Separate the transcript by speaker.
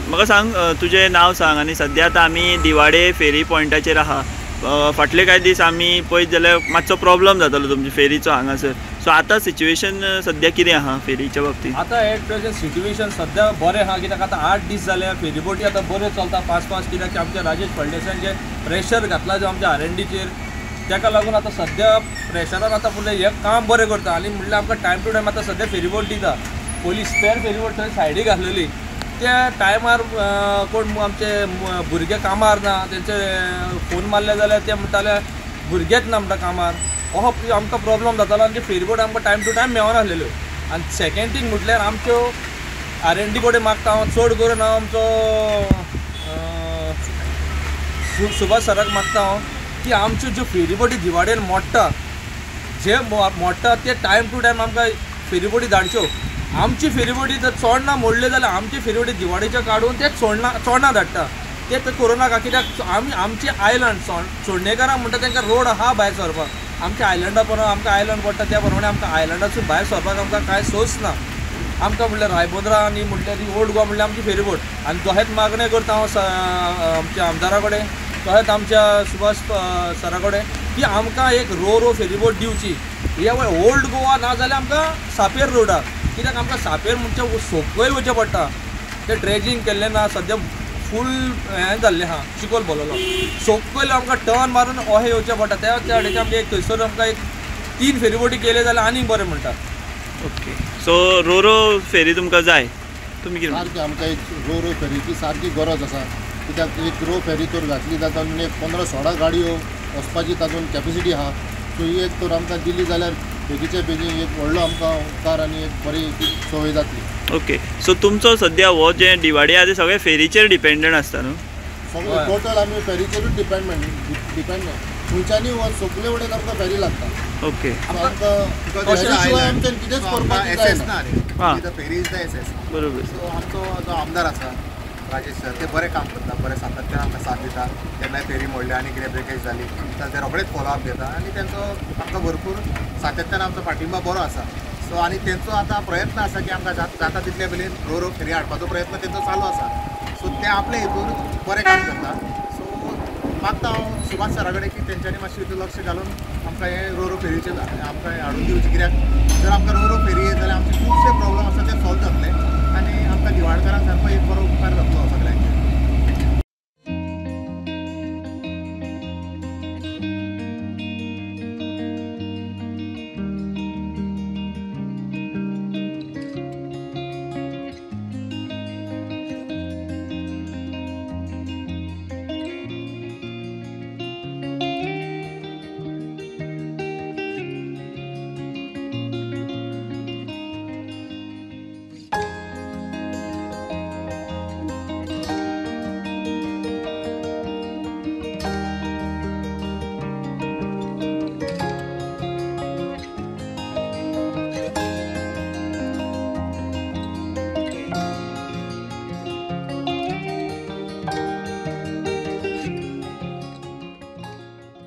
Speaker 1: म्हाका सांग तुजें नांव सांग आनी सद्या आतां आमी दिवाडे फेरी पॉयंटाचेर आहा. फाटले कांय दीस आमी पळयत जाल्यार मातसो प्रॉब्लम जातालो तुमचे फेरीचो हांगासर. सो आतां सिच्युएशन सद्या कितें आहा फेरीच्या बाबतींत?
Speaker 2: आतां एट प्रेझेंट सिच्युएशन सद्या बरें आहा, कित्याक आतां 8 दीस जाले फेरीबोटी आतां बऱ्यो चलता 5-5, कित्याक आमच्या राजेश फळदेसायान जे प्रेशर घातला जो आमच्या आर&डीचेर, ताका लागून आतां सद्या प्रेशरान आतां फुडलें हें काम बरें करता. आनी म्हणल्यार आमकां टायम टू टायम आतां सद्या फेरीबोट दिता. पयलीं स्पेर फेरीबोट थंय सायडीक घातलेली, त्या टायमार कोण आमचे भुरगे कामार ना, तेंचे फोन मारले जाल्यार ते म्हणटाले भुरगेच ना म्हणटा कामार. असो आमकां प्रॉब्लम जातालो आनी फेरीबोट आमकां टायम टू टायम मेळनासलेल्यो. आनी सेकेंड थींग म्हटल्यार आमच्यो आर&डी कडेन मागता हांव, चड करून हांव आमचो सुभाष सराक मागता हांव की आमच्यो ज्यो फेरीबोटी दिवाडेन मोडटा, जे मोडटा ते टायम टू टायम आमकां फेरीबोटी धाडच्यो. आमची फेरीबोटी जर चोडणां मोडले जाल्यार आमची फेरीबोटी दिवाडेच्यो काडून ते चोडणां धाडटा, ते करूं नाका. कित्याक आमी आमची आयलंड चोडणेकारांक म्हणटा तांकां रोड आहा भायर सरपाक, आमच्या आयलंडा प्रमाणे आमकां आयलंड पडटा, त्या प्रमाणे आमकां आयलंडासून भायर सरपाक आमकां कांय सोर्स ना. आमकां म्हणल्यार रायबोंद्रा आनी म्हणल्यार ओल्ड गोवा म्हणल्यार आमची फेरीबोट. आनी तशेंच मागणें करता हांव आमच्या आमदारा कडेन, तशेंच आमच्या सुभाष सरा कडेन की आमकां एक रो रो फेरीबोट दिवची. हे ओल्ड गोवा ना जाल्यार आमकां सापेर रोडार, कित्याक आमकां सापेर म्हणचे सोपय वचचें पडटा. ते ड्रेजींग केल्लें ना, सद्या फूल हें जाल्लें आहा, चिकोल भरलेलो, सोपयल आमकां टर्न मारून अहें येवचें पडटा. त्या सायडीचे आमचें एक थंयसर आमकां एक 3 फेरीबोटी केल्यो जाल्यार आनीक बरें म्हणटा.
Speaker 1: ओके, सो रो रो फेरी तुमकां जाय? तुमी कितें
Speaker 3: सारकी आमकां एक रो रो फेरीची सारकी गरज आसा, कित्याक एक रो फेरी तर घातली जाता एक 15-16 गाडयो वचपाची तातूंत कॅपेसिटी आहा. सो ही एक तर आमकां दिली जाल्यार बेगीचे बेगीन एक व्हडलो आमकां उपकार आनी एक बरी संवय जातली.
Speaker 1: ओके, सो तुमचो सद्या हो जे दिवाडे आहा ते सगळे फेरीचेर डिपेंडंट आसता न्हू?
Speaker 3: सगळे टोटल आमी फेरीचेरूच डिपेंडंट, खंयच्यानी सगळे वटेन आमकां फेरी लागता.
Speaker 1: ओके,
Speaker 3: आमकां आमच्यान कितेंच करपाक जायना.
Speaker 4: फेरी is the SS.
Speaker 1: बरोबर.
Speaker 4: सो आमचो जो आमदार आसा राजेश सर, ते बरें काम करता, बरें सातत्यान आमकां साथ दिता. केन्नाय फेरी मोडली आनी कितें ब्रेकेज जाली जाल्यार ते रोखडेच फॉलोअप घेता आनी तेंचो आमकां भरपूर सातत्यान आमचो पाठिंबा बरो आसा. सो आनी तेंचो आतां प्रयत्न आसा की आमकां जाता तितले बेगीन रो रो फेरी हाडपाचो प्रयत्न तेंचो चालू आसा. सो ते आपले हितून बरें काम करता. सो मागता हांव सुभाष सरा कडेन की तेंच्यांनी मातशें हितून लक्ष घालून आमकां हें रो रो फेरीचें आमकां हाडून दिवचें, कित्याक जर आमकां रो रो फेरी येत जाल्यार आमची